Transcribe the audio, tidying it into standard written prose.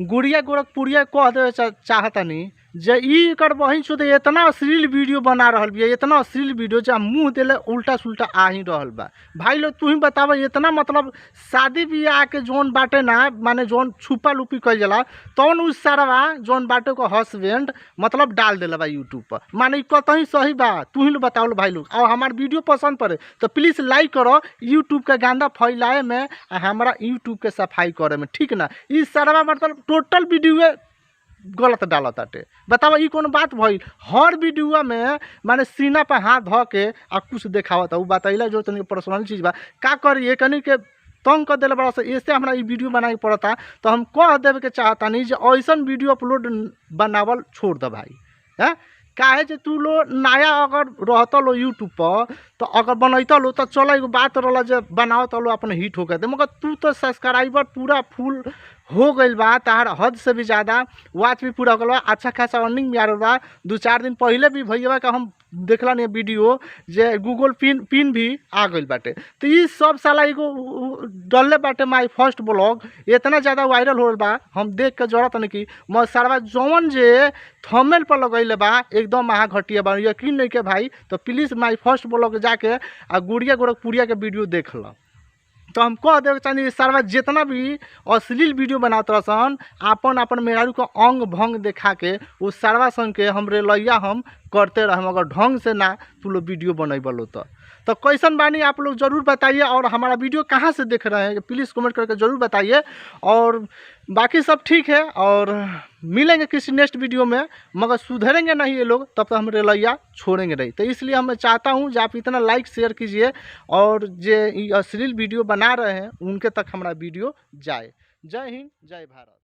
गुड़िया गोरखपुरिया कह देवे चाहतनी जे ई एकर बहिन चोद इतना अश्लील वीडियो बना रहल बिया, इतना अश्लील वीडियो जे मुँह देले उल्टा सुल्टा आ ही रहल बा। भाई लोग तू ही बतावा, इतना मतलब शादी बियाह के जोन बाटे ना, माने जोन छुपा लुपी कइल जाला तौन उ सारवा जोन बाटे को हस्बैंड मतलब डाल देले बा यूट्यूब पर। माने ई कतई सही बा? तू ही लोग बताओ भाई लोग। और हमार वीडियो पसंद पड़े तो प्लीज़ लाइक करो, यूट्यूब के गांदा फैलाए में आ हमारा यूट्यूब के सफाई करे में, ठीक ना। ई सारवा मतलब टोटल वीडियो गलत डालत ताटे। बतावा ई कौन बात भइल? हर वीडियो में माने सीना पर हाथ धऽ के आ कुछ देखावता। उ बतैला जो तनी पर्सनल चीज़ बा, का करी कनी के तंग कर देले बड़ा से, ऐसे हमरा ई वीडियो बनाए के पड़ता। तो हम कह देवे के चाहतानी जे ऐसन वीडियो अपलोड बनावल छोड़ दे भाई। हैं काहे जे तू लो नया अगर रहत लो यूट्यूब पर तो अगर बनैत लो तो चलो एगो बात रहल जे बनावत लो अपन हिट हो गए, मगर तू तो सब्सक्राइबर पूरा फुल हो गइल बा, तार हद से भी ज़्यादा वॉच भी पूरा हो गइल बा, अच्छा खासा अर्निंग भी आ रहल बा। 2-4 दिन पहले भी भैया का हम देखला नहीं वीडियो जे गूगल पिन भी आ गइल बाटे। तो ई सब साला एगो डलले बाटे my first blog इतना ज़्यादा वायरल हो बा, हम देख के जरूरत नहीं कि म सारा जौन जे थंबनेल पर लगैले बा एकदम महा घटिया बा, यकीन नहीं के भाई। तो प्लीज़ my first blog जाके आ गुड़िया गोरखपुरिया के वीडियो देख ल। तो हम कह देवे चाहनी सारा जितना भी अश्लील वीडियो बनावत रहसन आपन आपन मेहरारू के अंग भंग देखा के वो सारवा सन के हम रेलैया हम करते रह, मगर ढंग से ना तू लोग वीडियो बनैबलो। तो कैसन बानी आप लोग ज़रूर बताइए, और हमारा वीडियो कहाँ से देख रहे हैं प्लीज़ कमेंट करके ज़रूर बताइए। और बाकी सब ठीक है, और मिलेंगे किसी नेक्स्ट वीडियो में, मगर सुधरेंगे नहीं ये लोग तब तक हम रेलैया छोड़ेंगे नहीं। तो इसलिए हम चाहता हूँ जो आप इतना लाइक शेयर कीजिए और जो अश्लील वीडियो बना रहे हैं उनके तक हमारा वीडियो जाए। जय हिंद, जय भारत।